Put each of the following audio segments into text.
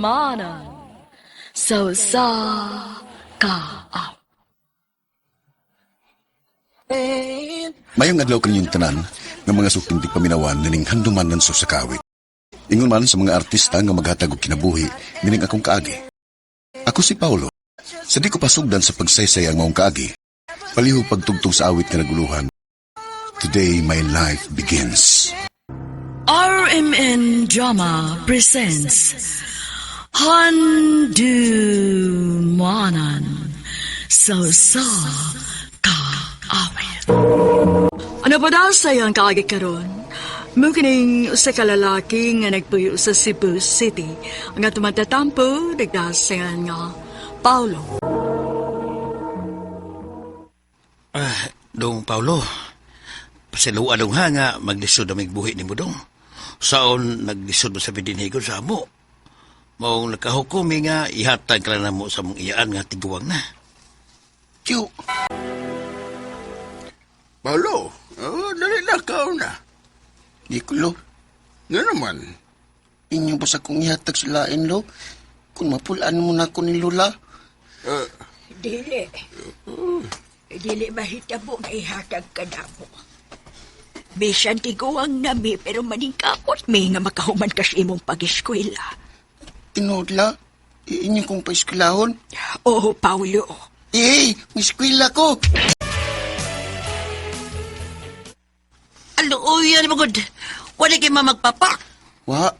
Handumanan sa usa ka Mayong adlaw kaninyong tanan nga mga suking paminawan nining handumanan sa sakawit. Ingon man sa mga artista nga maghatag og kinabuhi nining akong kaagi. Ako si Paulo. Sa di ko pasugdan sa pagsaysay ang maong kaagi. Palihog pagtugtog sa awit nga naguluhan. Today my life begins. RMN Drama presents Handumanan sa usa ka awit. Ano pa daw sa iyang kaagi karon? Mukining usa ka lalaki nga nagpuyo sa Cebu City. Ang atong matatampo, nagdasangan nga Paulo. Ah, dong Paulo, pasiluan dong ha nga maglisod ang buhi ni mo dong. Saon naglisod mo sa bidinhigon sa amo. Maong nakahukom mi nga ihatag ka na mo sa mong iyaan nga tiguang na. Tiyo, Paulo, oh, dali na ka na. di ko lo. Nga naman, Inyo ba sa kong ihatag sa lain lo? Kung mapulaan mo na ako ni Lola. eh, Dili. Dili mahitabo nga ihatag ka namo. Bisan tiguang nami pero maningkakot mi nga makahuman ka sa imong pag-eskwela. Tinuod la, inyo kong paeskwelahon. Oo, Paulo. Eh, may eskwela ko. Aluoy, ano magod? Wala kay mamagpapa. Wa,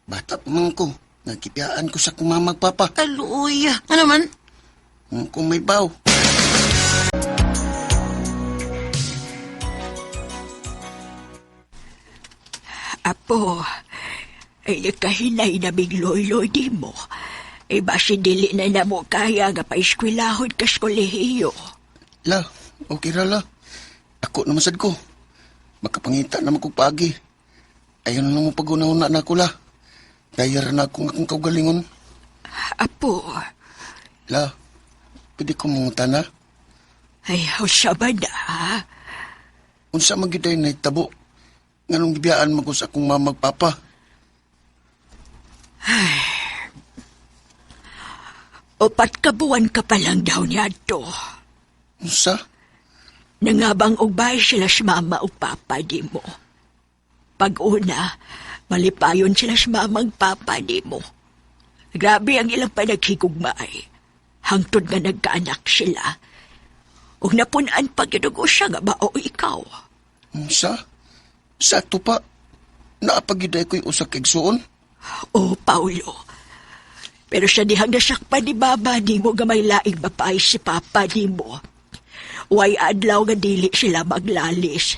bata pa man ko. Nagkipiyaan ko sa kumamagpapa. Aluoy, ano man? Kung may baw. Apo, ay nagkahinay na bigloy-loy di mo. Ay basin dili na namo kaya nga paeskwelahon ka sa kolehiyo. La, okay ra la. Ako naman sad ko. Makapangita naman kong paagi. Ayaw na lang mo pag-una-una na ako la. Kaya ra na akong akong kaugalingon. Apo, La, pwede ko mangutana. ay usa ba na? Ha? Unsa man gyud ay nahitabo. Nganong gibiyaan man ko sa akong mamagpapa. Upat ka buwan ka pa lang daw niadto. Unsa? Nangabang ugbay sila sa mama o papa di mo. Pag una, malipayon sila sa mamang papa di mo. Grabe ang ilang panaghigugmaay. Hangtod nga nagkaanak sila. Ug napunan pag siya nga bao ikaw. Unsa? Sa ato pa, naapagid ay ko'y usa ka igsuon. O, Paulo. Pero sa dihang nasakpan ni Baba ni mo nga may laing babae si Papa ni mo. Way adlaw nga dili sila maglalis.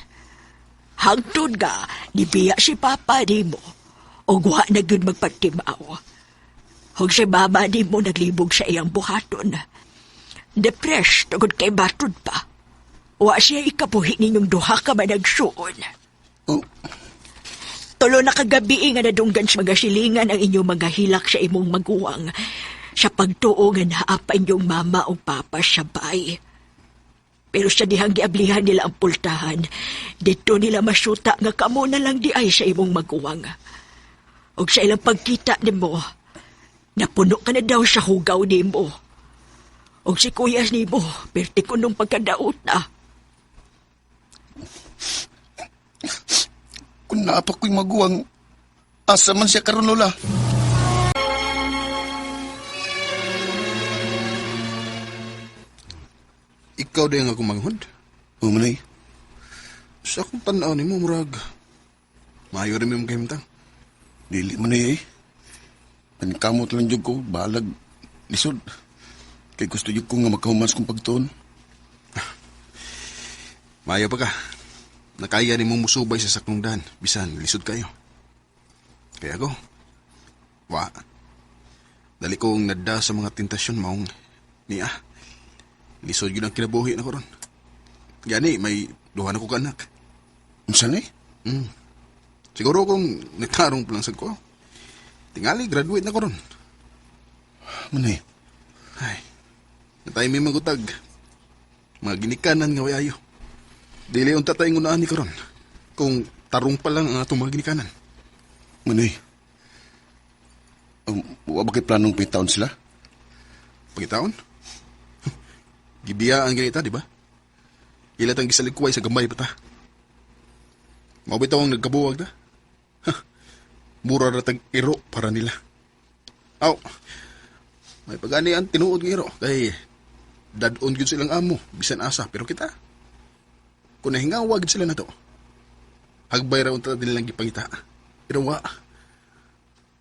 Hangtod nga, nibiya si Papa ni mo. O wa na gyud magpagtimaw. Hug si Mama ni mo naglibog sa iyang buhaton. Depressed tungod kay matod pa. Wa siya ikabuhi ninyong duha ka managsuon. Oh, Tulo na kagabi nga nadunggan sa mga silingan ang inyong mga hilak sa imong maguwang. Sa pagtuo nga naa pa inyong mama o papa sa bay. Pero sa dihang giablihan nila ang pultahan, dito nila masuta nga kamo na lang di ay sa imong maguwang. Og sa ilang pagkita nimo, napuno ka na daw sa hugaw nimo. Og si kuya nimo, perti ko nung pagkadaot na. kung naa pa ko'y maguwang, asa man siya karon Lola? Ikaw din ang akong manghod. O manay, Sa akong tanaw ni mo, murag. Maayo rin mo kahimtang. dili manay eh. Paningkamot lang jud ko, balag, lisod. Kay gusto jud ko nga makahumas kong pagtuon. Maayo pa ka. Nakaya ni mo musubay sa saklong daan. Bisan, lisod kayo. Kaya ako, wa. Dali kong nadda sa mga tentasyon maong niya. Lisod yun ang kinabuhi na ko ron. Gani, may duha na ko kanak. Unsa ni? Siguro kung nagtarong pa lang sa ko. Tingali, graduate na ko ron. Manay, Ay, natay may magutag. Mga ginikanan nga way ayo. Dili unta tayong unaan ni karon. Kung tarong pa lang ang atong mga ginikanan. manay. Wa ba kay planong pitaon sila? Pagitaon? Gibiyaan ganita, di ba? Ila tang gisaligkway sa gamay pa ta. Mao bitaw ang nagkabuwag ta. Ha, mura ra tag iro para nila. Aw, may pagani ang tinuod nga iro. Kay dadon gyud silang amo, bisan asa, pero kita. Kung nahingawa gyud sila nato. Hagbay ra unta nilang gipangita. Pero wa.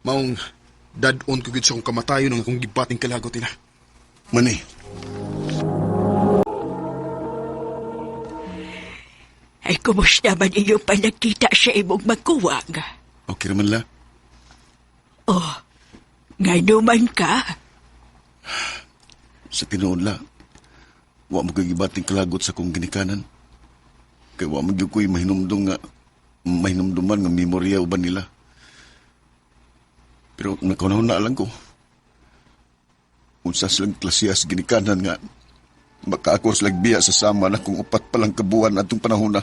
Maong dadon ko gyud sa akong kamatayon ang akong gibating kalagot nila. Mani, Ay, kumusta man inyong panagkita sa imong magkuwang? okay raman la. Oh, ngano man ka? Sa tinuod la, wa mo ko'y gibating kalagot sa kong ginikanan. Kay wa mo gyud ko'y mahinumdum nga mahinumduman nga memorya uban nila. Pero nakaunahon na lang ko. Unsa silang klasiyas ginikanan nga baka ako silang biya sa sama na kung upat pa lang kabuan atong panahon na.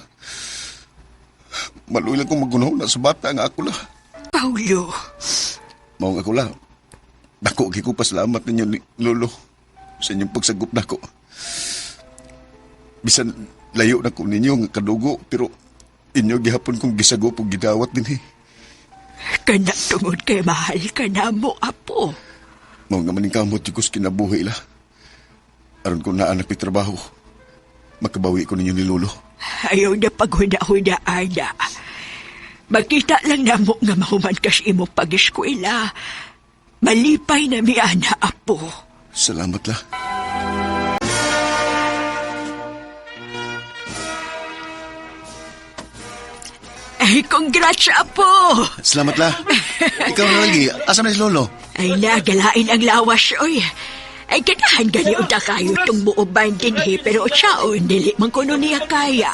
Maluoy lang kong magunahon na sa bata nga ako la. Paulo, Maong ako la. Dako kay ko pasalamat ninyo ni Lolo sa inyong pagsagup nako. Bisan layo na ko ninyo nga kadugo pero inyo gihapon kong gisagop ug gidawat dinhi. kana tungod kay mahal ka na mo, apo. Mao nga maning kamot jud ko sa kinabuhi la. Aron ko naa na ko'y trabaho. Makabawi ko ninyo ni Lolo. Ayaw na paghuna-huna, ana. Makita lang na mo nga mahuman ka sa imong pag-eskwela. Malipay na mi, ana, apo. Salamat la. Ay, congrats, apo! Salamat la. Ikaw na lagi. Asa na si Lolo? Ay, nagalain ang lawas, oy. Ay, ganahan gani unta kayo itong muuban din, he. Pero tsaon, dili man kuno niya kaya.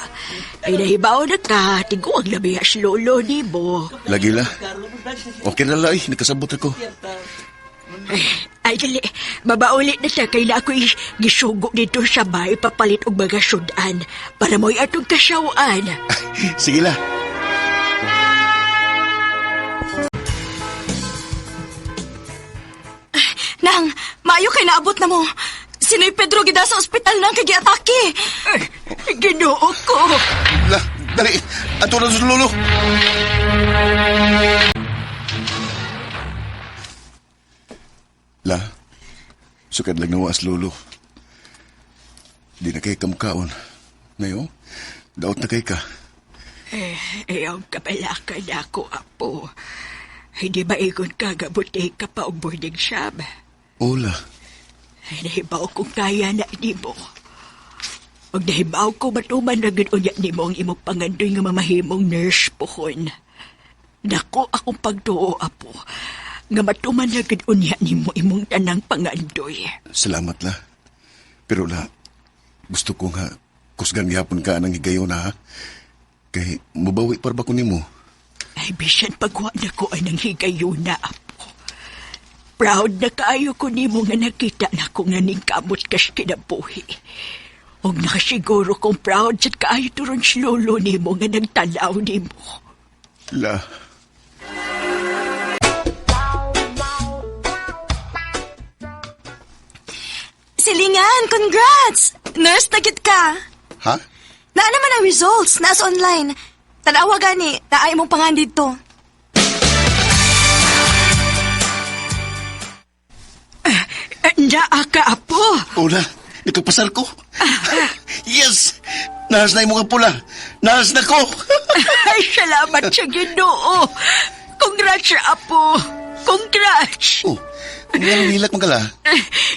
Ay, nahibaw na ka, tiguang labi as lolo ni mo. Lagi la. Okay na la eh. Nakasabot ako. Ay, dali, mabaulit na siya kay na ako'y gisugo dito sa bahay papalit og mga sudan para mo'y atong kasawaan. Sige la. Nang, maayo kay naabot na mo. Sinoy Pedro gida sa ospital nang kay giatake. Ay, Ginoo ko! La, dali. Ato na sa Lolo. La, sukad lang nawa as Lolo. Di na kay kamukaon. Ngayon, daot na kay ka. Eh, ayaw kabalakan ako, apo. Hindi ba ingon ka, gabuti ka pa og boarding shop? Ola, Ay, nahibaw kong kaya na nimo. Og nahibaw ko matuman na gud unya nimo ang imong pangandoy nga mamahimong nurse pohon. Dako akong pagtuo, apo, nga matuman na gud unya nimo imong tanang pangandoy. Salamat la. Pero la, gusto ko nga kusgan gihapon ka ng higayon ha. Kay mabawi par ba ko nimo? Ay, bisan pagwa na ko anang higayuna, apo. Proud na kaayo ko nimo nga nakita na ko nga ningkamot kas kinabuhi. Og nakasiguro kong proud sad kaayo turon si lolo nimo nga nagtalaw nimo. La, Silingan, congrats! Nurse na gid ka. Ha? Naa naman ang results, naas online. Tanawa gani, naay imong pangan didto. Naa ka, apo. Ola, nakapasar ko. Yes! Nahas na imong pula. Nahas na ko. Ay, salamat sa Ginoo. Congrats, apo. Congrats. Oh, nga hilak man kala.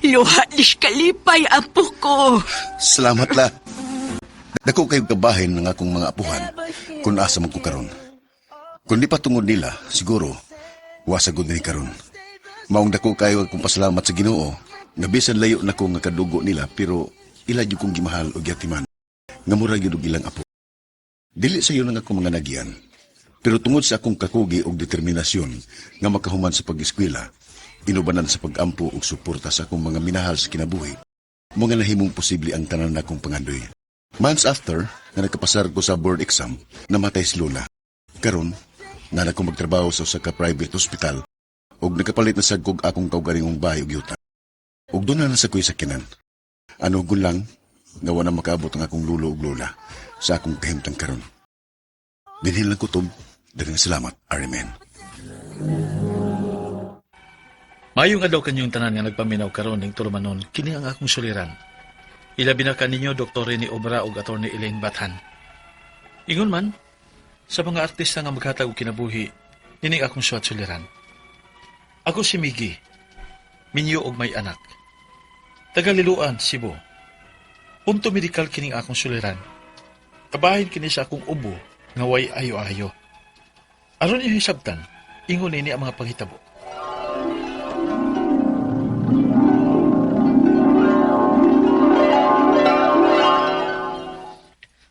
Luha nis kalipay, apo ko. Salamat la. Dako kayo kabahin ng akong mga apuhan kung asa man ko karon. Kung di pa tungod nila, siguro, wasagod ni karon. Maong dako kayo akong pasalamat sa Ginoo, nga bisan layo na ko nga kadugo nila pero ila jud kong gimahal og yatiman. Nga mura gyud og ilang apo. Dili sayo nang akong mga nagyan. Pero tungod sa akong kakugi og determinasyon nga makahuman sa pag-eskwela, inubanan sa pag-ampo og suporta sa akong mga minahal sa kinabuhi, mga nahimong posible ang tanan nakong pangandoy. Months after, nga nakapasar ko sa board exam, namatay si Lola. Karon, na ko magtrabaho sa usa ka private hospital. Ug nakapalit na sad kog akong kaugalingong bahay ug yuta. Ug doon na sa ko'y sakinan. Ano gun lang, nga wa na makaabot ang akong lulo ug lola sa akong kahimtang karon. Dinhin lang kutob, daghang salamat, Arimen. Mayong adlaw kanyong tanan nga nagpaminaw karon ning tulumanon, kini ang akong suliran. Ilabi na kaninyo Dr. Rene Obra ug Attorney Elaine Bathan. Ingon man, sa mga artista nga maghatag og kinabuhi, nining akong suwat suliran. Ako si Miggy, minyo og may anak. Taga Liloan, Cebu. Punto medikal kining akong suliran. Kabahin kini sa akong ubo nga way ayo-ayo. Aron inyong hisabtan, ingon ini ang mga panghitabo.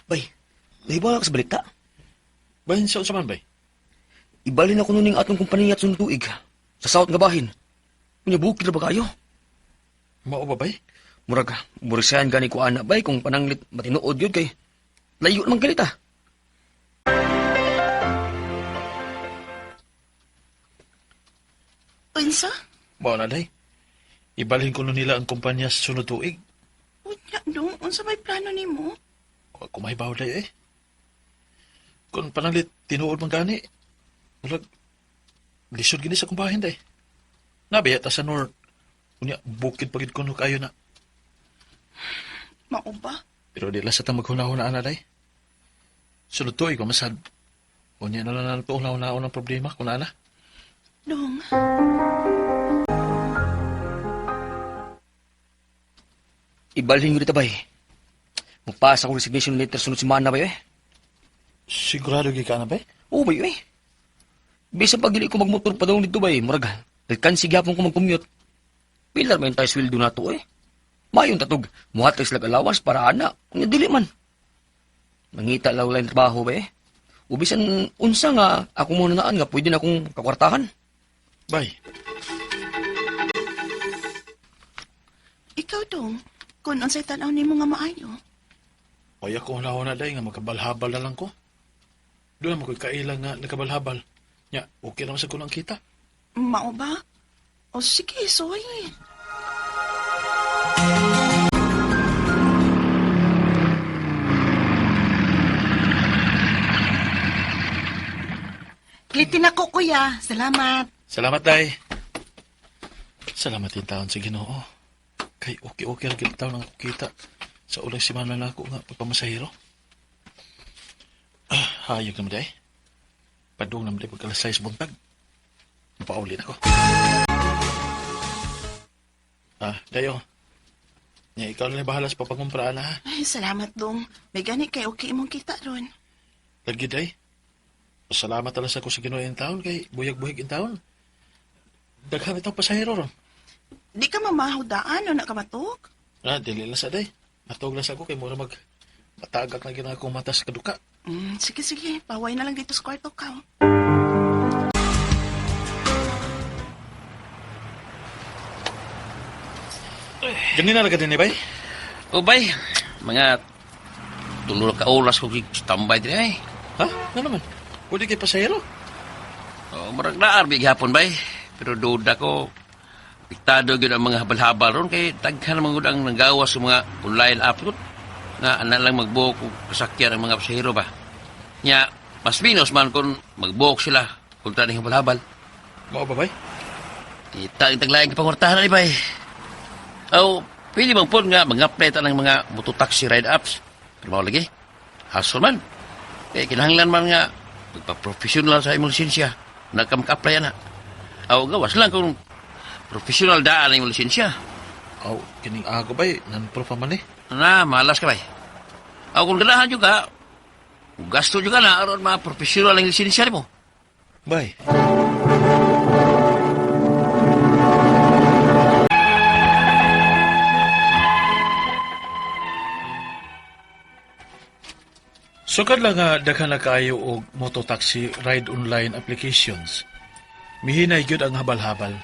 Bay, nahibaw ka sa balita. Bahin sa unsa man bay? Ibalin ako nun yung atong kumpanya at sunod tuig. Sa South nga bahin. Unya bukid na ba kayo? Mao ba bay? Murag, murisayan gani ko ana bay kung pananglit matinuod yun kay layo naman ganit ah. Unsa? Mao na day. Ibalhin ko nun nila ang kumpanya sa sunod tuig. Unya, dong, unsa may plano nimo? Wa ko mahibaw day eh. Kung pananglit tinuod man gani, murag lisod gini sa kumbahin day. Nabiya ta sa north. Unya bukid pagid kuno kayo na. Mao ba? Pero di lang sa tang maghuna-huna ana day. Sunod tuig masad. Unya na lang nato una-una ang problema kung ana. Dong. Ibalhin ko dito bay. Mupasa ko resignation letter sunod semana bay eh. Sigurado gyud ka na bay? Oo bay eh. Bisan pag dili ko magmotor pa daw dito bay, murag alkansi gyapon ko mag-commute. Pilar man tayo sweldo na to eh. Mayon tatog, muhatag sila allowance para ana, unya dili man. Mangita lang lang trabaho ba eh. Ubisan unsa nga ako muna naan nga pwede na akong kakwartahan. Bay, Ikaw, dong. Kung unsay tan-aw nimo nga maayo. Kaya ko huna-huna day nga magkabalhabal na lang ko. Doon naman ko'y kailang nga nagkabalhabal. Nya, okay naman sa kunang kita. Mao ba? O sige, soy. Klitin ako, kuya. Salamat. Salamat, day. Salamat din taon sa Ginoo. Kay okay-okay ang taon ang kita sa ulang simana na ako nga pagpamasahero. Ah, hayag naman day. Padung naman day pagkalas 6 buntag. Mapaulin ako. Ah, dayo. Nya, ikaw na lang bahala sa papangumpra na ha. Ay, salamat, dong. May gani kay okay imong kita ron. Lagi day. Salamat talaga sa ko sa Ginoo in taon kay buyag-buyag in taon. Daghan itong pasahero ron. Di ka mamahaw daan o na ka matuk? Ah, dili lang sa day. Matog lang sa ako kay mura mag matagak na gina akong mata sa kaduka. Sige, sige. Paway na lang dito sa kwarto ka. Oh. Ganina ra ka din eh, bay? O bay, mga tulo ka oras ko tambay din ay. Ha? Ano naman? Pwede kay pasahero? O, murag naar gihapon bay. Pero duda ko piktado gyud ang mga habal-habal ron kay daghan man gud ang nanggawas sa mga online app gud. Nga ana lang magbuok og kasakyan ang mga pasahero ba. Nya, mas minus man kung magbuok sila kontra ning habal-habal. Mao ba bay? Kita ang taglaing kapangortahan ni bay. Aw, pwede bang po nga mga-apply ta ng mga mototaxi ride apps. Pero mao lagi, hassle man. Eh, kinahanglan man nga magpa-professional sa imong lisensya. Na ka maka-apply na. Aw, gawas lang kung professional daan ang imong lisensya. Aw, kining ako bay, nan-proof pa man eh. Na, malas ka bay. Aw, kung ganahan juga, gasto juga na aron ma-professional ang lisensya nimo. Bay. Sukad lang nga daghan na kaayo og mototaxi ride online applications. Mihinay gyud ang habal-habal.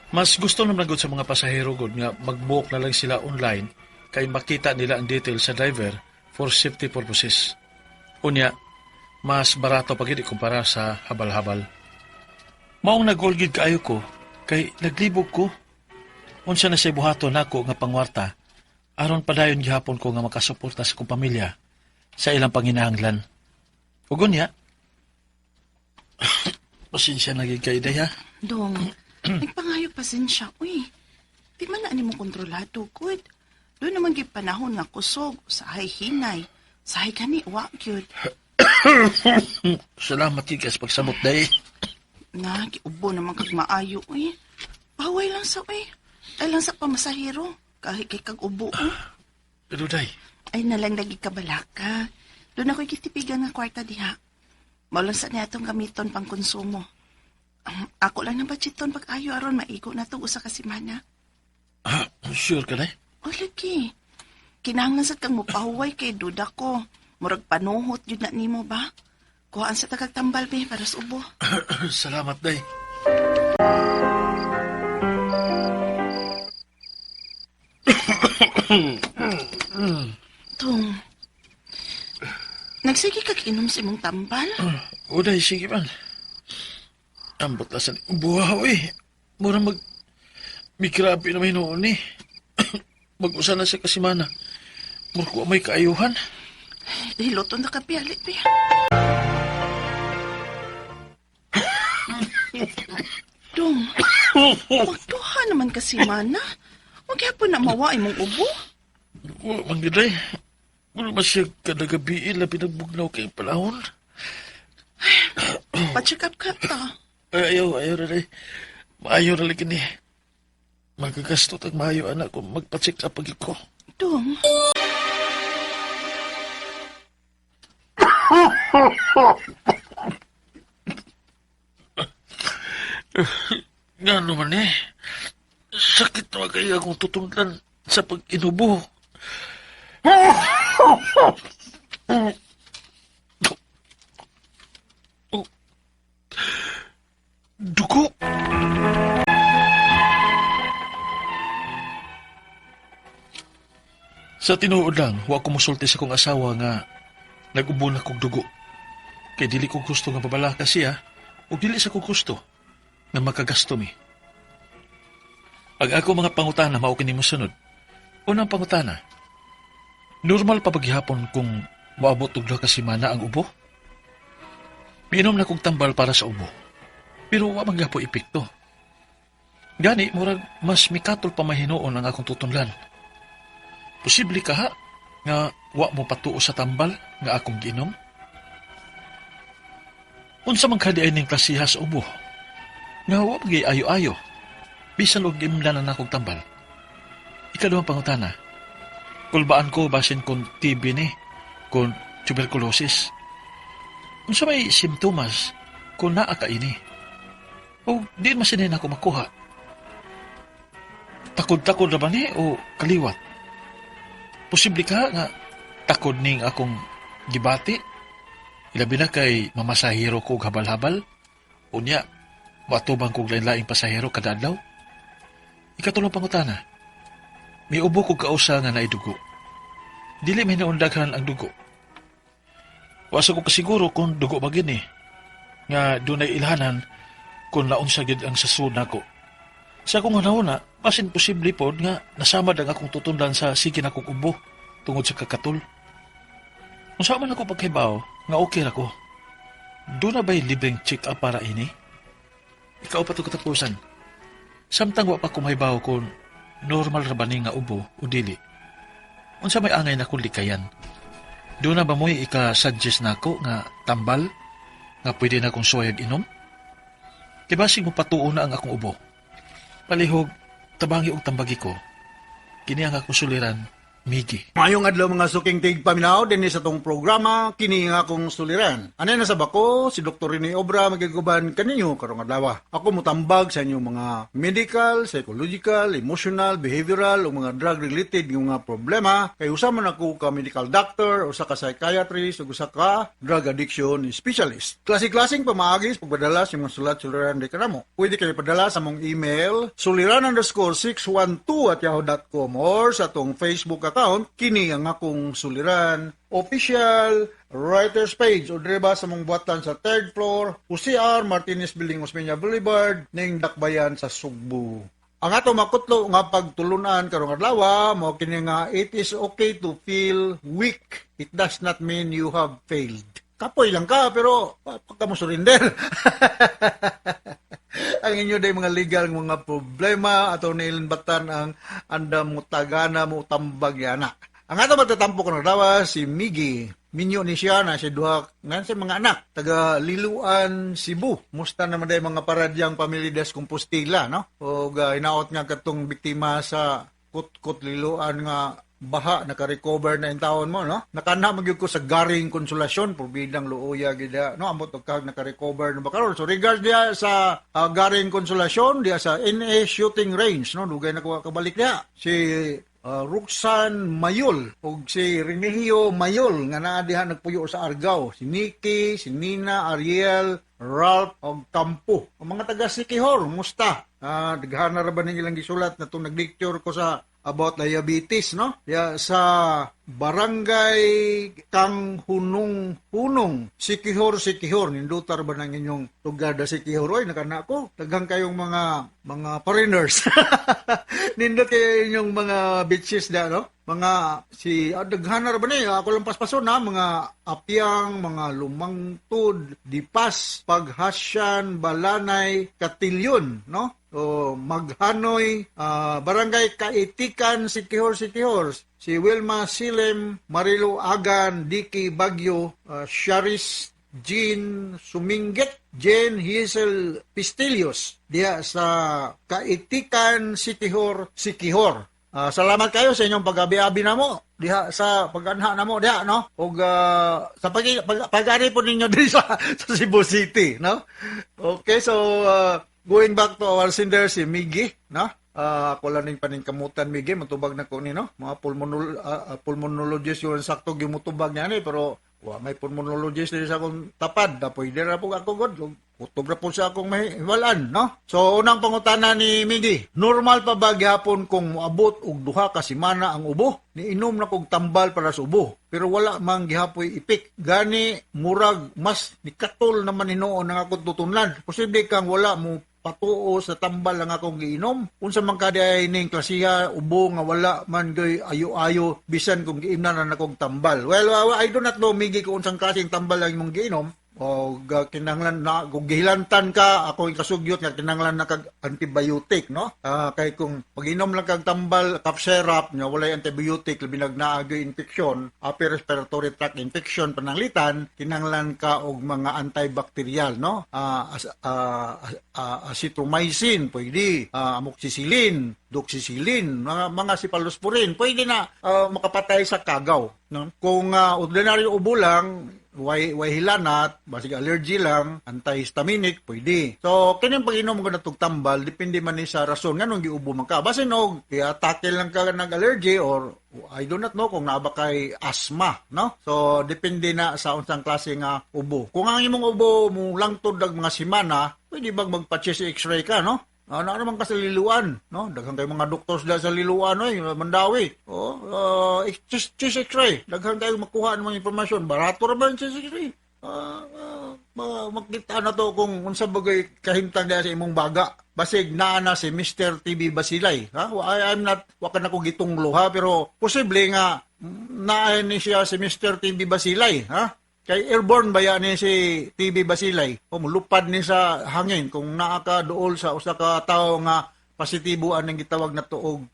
Mas gusto naman gud sa mga pasahero gud nga mag-book na lang sila online kay makita nila ang details sa driver for safety purposes. Unya, mas barato pa gid kumpara sa habal-habal. Maong nagulgid kaayo ko kay naglibog ko. Unsa na say buhaton nako nga pangwarta aron padayon gihapon ko nga makasuporta sa akong pamilya sa ilang panginahanglan. Ug unya, pasensya na gid kay day ha. Dong, nagpangayo pasensya. Uy, di man na ani mo kontrolado, good. Doon naman gyud panahon nga kusog, usahay hinay. Usahay kani, wa gyud. Salamat gid kay sa pagsamot day. Na, giubo naman kag maayo, uy. Paway lang sa, uy. Ay lang sa pamasahero. Kahit kay kag ubo, uy. Pero day, Ay nalang lagi ka balaka. Doon ako'y kitipigan nga kwarta diha. Maulang sa niya itong gamiton pang konsumo. Ako lang ng budgeton pag ayo aron maigo na itong usa ka semana. Ah, sure ka day? O lagi. Kinahanglan sad kang mupahuway kay duda ko. Murag panuhot yun na nimo ba? Kuhaan sa tagag tambal be para sa ubo. Salamat day. Tung. Nagsige kag inom sa imong tambal? Uday, sige man. Ambot la sa buhaw eh. Mura mag... May grabe na may noon eh. Mag-usa na siya kasimana. Mura ko may kaayuhan. Hiloton na ka piyali be. Dong, magduha naman kasi mana. Huwag hapon na mawa imong ubo. Wala man giday. Mura man siya kada gabi eh, labi nagbugnaw kay palahon. Pa-check up ka ta. Ay, ayaw, ayaw na rin. Maayo na lagi ni. Magagasto tag maayo anak kung magpa-check up pag ko. Dong. Nga naman eh. Sakit na kayo akong tutunglan sa pag-inubo. Oh. Dugo! Sa tinuod lang, wa ko musulti sa kong asawa nga nag-ubo na kog dugo. Kay dili ko gusto nga babalaka siya o dili sa ko gusto nga makagasto mi. Ang ako mga pangutana mao kini mosunod. Unang pangutana. Normal pa ba gihapon kung moabot og duha ka semana ang ubo? Miinom na kog tambal para sa ubo. Pero wa man gyapon epekto. Gani murag mas mikatol pa mahinuon ang akong tutunlan. Posible kaha nga wa mo patuo sa tambal nga akong giinom? Unsa man kadi ay ning klasiha sa ubo? Nga wa man gyud ayo-ayo. Bisan og imlan na akong tambal. Ikaduhang pangutana. Kulbaan ko basin kon TB ni, kon tuberculosis. Unsa may simptomas kung naa ka ini? O di man sinin ako makuha. Takod-takod na ba ni o kaliwat? Posible ka nga takod ning akong gibati? Ilabi na kay mamasahero ko og habal-habal? Unya, matubang kog lain-laing pasahero kada adlaw? Ikatulong pangutana. May ubo kog kausa nga naidugo. Dili may naundaghan ang dugo. Wasa ko kasiguro kung dugo ba gini. Nga dunay ilhanan kung naunsa gid ang sasud nako. Sa akong hunahuna, basin posible pod nga nasamad ang akong tutundan sa sige na kong ubo tungod sa kakatul. Unsa man ako pagkahibaw nga okay ra ko. Doon na ba'y libreng check-up para ini? Ikaw pa to katapusan. Samtang wa pa kumahibaw kung normal ra ba ni nga ubo o dili. Unsa may angay na kong likayan? Doon na ba mo'y ika-suggest nako nga tambal nga pwede na kong suwayag inom? Kay basig mo patuo na ang akong ubo. Palihog, tabangi og tambagi ko. Kini ang akong suliran, Migi. Maayong adlaw mga suking tigpaminaw dinhi sa tong programa kini nga akong suliran. Anay na sa bako si Dr. Rene Obra magiguban kaninyo karong adlaw. Ako motambag sa inyong mga medical, psychological, emotional, behavioral ug mga drug related nga mga problema kay usa man ako ka medical doctor, usa ka psychiatrist ug usa ka drug addiction specialist. Klase-klaseng pamaagi sa pagpadala sa inyong sulat suliran di kanamo. Pwede kayo padala sa among email suliran_612@yahoo.com or sa atong Facebook account, kini ang akong suliran official writer's page o dire ba sa mong buhatan sa third floor, UCR Martinez Building, Osmeña Boulevard, ning Dakbayan sa Sugbo. Ang ato makutlo nga pagtulunan karong adlaw mao kini nga it is okay to feel weak. It does not mean you have failed. Kapoy lang ka pero pagka mo surrender. Ang inyo day mga legal mga problema ato nilinbatan ang andam mo tagana mo tambag yana. Ang ato matatampo karong adlaw si Miggy. Minyo ni siya na si duha nga sa mga anak taga Liloan, Cebu. Musta naman day mga paradyang pamilya des Compostela, no? O hinaot nga katong biktima sa Kutkot Liloan nga baha, naka-recover na yung taon mo, no? Nakana magyud ko sa Garing Konsolasyon, probidang luoya gid, no? Ambot og kag naka-recover na ba karon. So regards diya sa Garing Konsolasyon, diya sa NA Shooting Range, no? Dugay na ko kabalik diya. Si Roxanne Mayol ug si Remigio Mayol nga naa diha nagpuyo sa Argao. Si Nikki, si Nina, Ariel, Ralph ug Campo. Ang mga taga Siquijor, musta? Daghan na ra ba ning ilang gisulat na itong nag-lecture ko sa about diabetes, no? Ya, sa Barangay Kang Hunong Hunong, Siquijor, Siquijor. Nindutar ba ng inyong lugar da Siquijor? Oy, nakana ko. Daghang kayong mga foreigners. Nindot kayo inyong mga beaches da, no? Mga si daghan na ra ba ni? Ako lang paspason na mga Apyang, mga Lumangtod, Dipas, Paghasyan, Balanay, Katilyon, no? O Maghanoy, Barangay Kaitikan, Siquijor, Siquijor, si Wilma Silem, Marilo Agan, Diki Bagyo, Sharis Jean Suminget, Jane Hazel Pistilios, diha sa Kaitikan, Siquijor, Siquijor. Salamat kayo sa inyong pag-abi-abi na mo diha sa pag-anha na mo diha, no, ug sa pag-ari po ninyo diri sa Cebu City, no? Okay, so going back to our sender, si Miggy, no? Ako lang ning paningkamutan, Miggy, matubag na ko ni, no, mga pulmonologist yun sakto gimutubag niya ni, pero wa may pulmonologist diri sa akong tapad na pwede ra po ako god. Kutob ra po sa akong mahiwalan, no? So unang pangutana ni Miggy, normal pa ba gihapon kung moabot og 2 ka semana ang ubo? Niinom na kog tambal para sa ubo, pero wala man gihapoy epek. Gani murag mas nikatol naman hinuon ang akong tutunlan. Posible kang wala mo patuo sa tambal ang akong giinom. Unsa man ka diay ning klasiha ubo nga wala man goy ayo-ayo bisan kung giimnan na akong tambal? Well, I do not know, Miggy, kung unsang klaseng tambal ang imong giinom. O kinahanglan na kung gihilantan ka, ako yung kasugyot nga kinahanglan na kag antibiotic, no? Kay kung pag-inom lang kag tambal, cough syrup nga walay antibiotic, labi nag naa gyud infection, upper respiratory tract infection pananglitan, kinahanglan ka og mga antibacterial, no? Azithromycin pwede, amoxicillin, doxycycline, mga cephalosporin, pwede na makapatay sa kagaw, no? Kung ordinaryo ubo lang, way hilanat, basig allergy lang, antihistaminic, pwede. So, kining pag-inom ko na tambal, depende man ni sa rason nganong giubo man ka. Basin og i-atake lang ka nag-allergy or I do not know kung naa ba kay asthma, no? So, depende na sa unsang klase nga ubo. Kung ang imong ubo mo langtod dag mga semana, pwede bang magpa-chest x-ray ka, no? Ano naman ka sa Liloan, no? Daghan kayo mga doctors dyan sa Liloan, oy, Mandaue. Oh, chest x-ray. Daghan kayo makuha ng mga impormasyon. Barato ra ba yung chest x-ray? Makita na to kung unsa bagay kahimtang diya sa imong baga. Basig naa na si Mr. TB Bacilli. Ha? I'm not, wa ka na ko gitunglo ha, pero posible nga naa ni siya si Mr. TB Bacilli, ha? Kay airborne ba yan ni si TB Bacilli? O mulupad ni sa hangin kung naa ka duol sa usa ka tawo nga positibo ang gitawag na tuog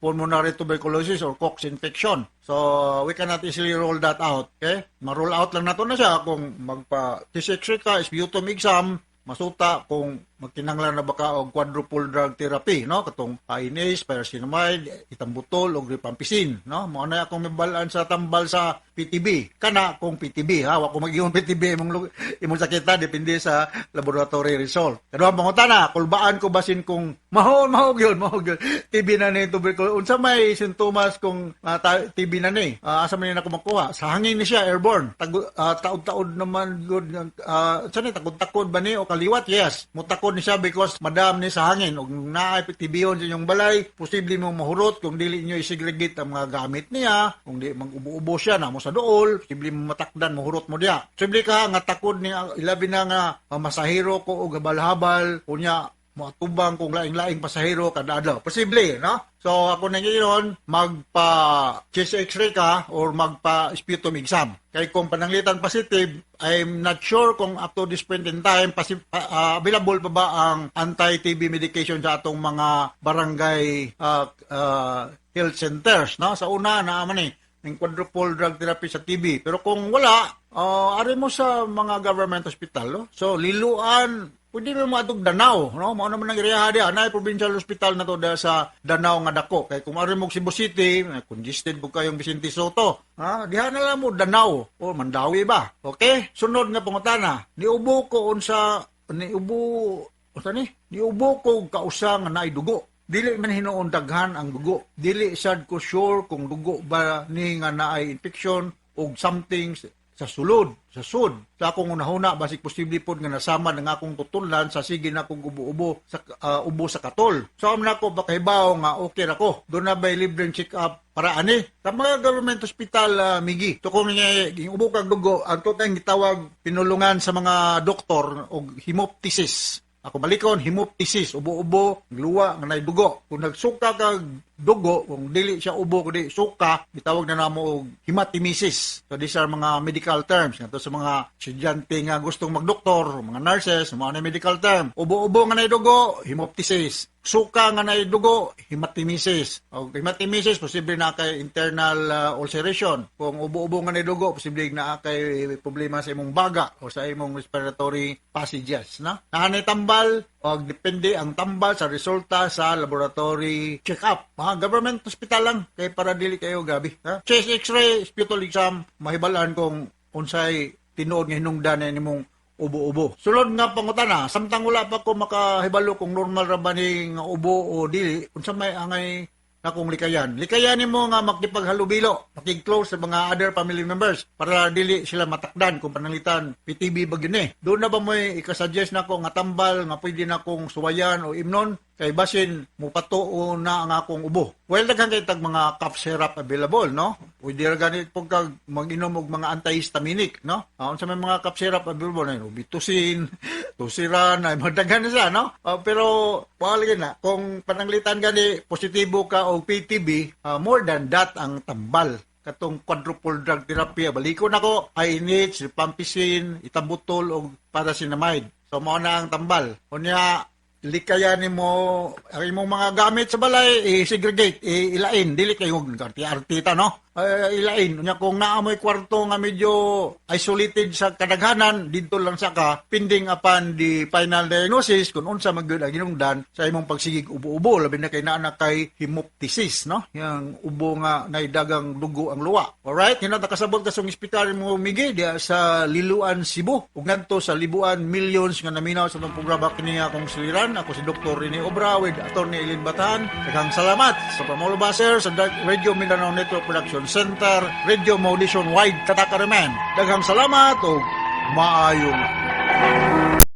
pulmonary tuberculosis or Koch infection. So, we cannot easily rule that out. Okay? Ma-rule out lang nato na siya kung magpa chest x-ray ka, sputum exam, masuta kung magkinahanglan na ba ka og quadruple drug therapy, no? Katong INase, pyrazinamide, ethambutol ug rifampicin, no? Mao na akong mibalaan sa tambal sa PTB. Kana kung PTB ha, wa ko mag-ingon PTB imong sakita, depende sa laboratory result. Kaduhang pangutana, kulbaan ko basin kung maho maho gyud, maho gyud TB na ni tuberculosis. Unsa may sintomas kung TB na ni? Asa man ni nako makuha? Sa hangin ni siya, airborne. Taud-taud naman gud, sa ni takod-takod ba ni o kaliwat? Yes. Mutakod Takod ni siya because madam ni sa hangin ug naay PTB-on sa inyong balay, posible mo mahurot kung dili niyo i-segregate ang mga gamit niya, kung di mag-ubo-ubo siya namo sa duol, posible mo matakdan mahurot mo diya. Posible ka nga takod ni ilabi na nga masahero ko og habal-habal unya moatubang kung laing-laing pasahero kada adlaw. Posible, no? So ako na ngayon, magpa chest x-ray ka or magpa sputum exam. Kay kung pananglitan positive, I'm not sure kung up to this point in time available pa ba ang anti-TB medication sa atong mga barangay health centers, no? Sa una naa man eh ng quadruple drug therapy sa TB. Pero kung wala, ari mo sa mga government hospital, no? So, Liloan, pwede mo maadtog Danao, no? Mao naman ang area diha, naay provincial hospital na to da sa Danao nga dako. Kay kung ari mo Cebu City, congested po kayong Vicente Soto. Ha? Diha na lang mo Danao o Mandaue ba? Okay? Sunod nga pangutana, niubo ko unsa niubo unsa ni? Niubo ko kausa nga naay dugo. Dili man hinuon daghan ang dugo. Dili sad ko sure kung dugo ba ni nga naay infection og something sa sulod, sa sud. Sa akong unahuna, basig posible pod nga nasama ng akong tutunlan sa sige na akong ubo-ubo sa ubo sa katol. So am na ko bakahibaw nga okay ra ko. Doon na ba'y libreng check-up para ani sa mga government hospital, Migi. So kung nga ubo kag dugo, ang totang gitawag pinulungan sa mga doktor og hemoptysis. Ako balikon, hemoptysis, ubo-ubo, luwa nga naay dugo. Kung nagsuka kag dugo, kung dili siya ubo kundi suka, gitawag na namo og hematemesis. So these are mga medical terms. Ngadto sa mga estudyante nga gustong magdoktor, mga nurses, mga na medical term. Ubo-ubo nga naay dugo, hemoptysis. Suka nga naay dugo, hematemesis. O hematemesis, posible na kay internal ulceration. Kung ubo-ubo nga naay dugo, posible na kay problema sa imong baga o sa imong respiratory passages, no? Naanay tambal, o depende ang tambal sa resulta sa laboratory check-up. Mga government hospital lang kay para dili kayo gabi, ha? Chest x-ray, sputum exam, mahibalan kung unsay tinuod nga hinungdan na nimong ubo-ubo. Sulod nga pangutana, samtang wala pa ko makahibalo kung normal ra ba ni nga ubo o dili, unsa may angay nakong likayan? Likayan nimo nga makipaghalubilo, makig-close sa mga other family members para dili sila matakdan kung pananglitan PTB ba gyud ni. Doon na ba mo'y ikasuggest nako nga tambal nga pwede na kong suwayan o imnon kay basin mupatuo na ang akong ubo? Well, daghan kay tag mga cough syrup available, no? Pwede ra ganit po kag mag-inom og mga antihistaminic, no? Unsa may mga cough syrup available na Robitussin, Tuseran, ay magdaghan na siya, no? Pero wala na kung pananglitan gani positibo ka og PTB, more than that ang tambal katong quadruple drug therapy. Balikon ako, INH, rifampicin, ethambutol og pyrazinamide. So mao na ang tambal. Unya, likayan nimo ang imong mga gamit sa balay, i-segregate, ilain, dili kayo arti-artita, no? Ilain. Unya, kung naa mo'y kwarto nga medyo isolated sa kadaghanan, didto lang sa ka pending upon the final diagnosis kung unsa man gyud ang hinungdan sa imong pagsigig ubo-ubo, labi na kay naa na kay hemoptysis, no? Yang ubo nga naidagang dugo ang luwa. Alright, hinata kasabot ka sa ospital mo, Migi, diya sa Liloan, Cebu, ug ngadto sa Libuan, millions nga naminaw sa atong programa kini nga akong suliran. Ako si Dr. Rene Obra with Attorney Eileen Batan. Daghang salamat sa Pamolo Baser sa Radio Mindanao Network Production Center, Radio Maudishon Wide Tatakaraman. Daghang salamat ug maayong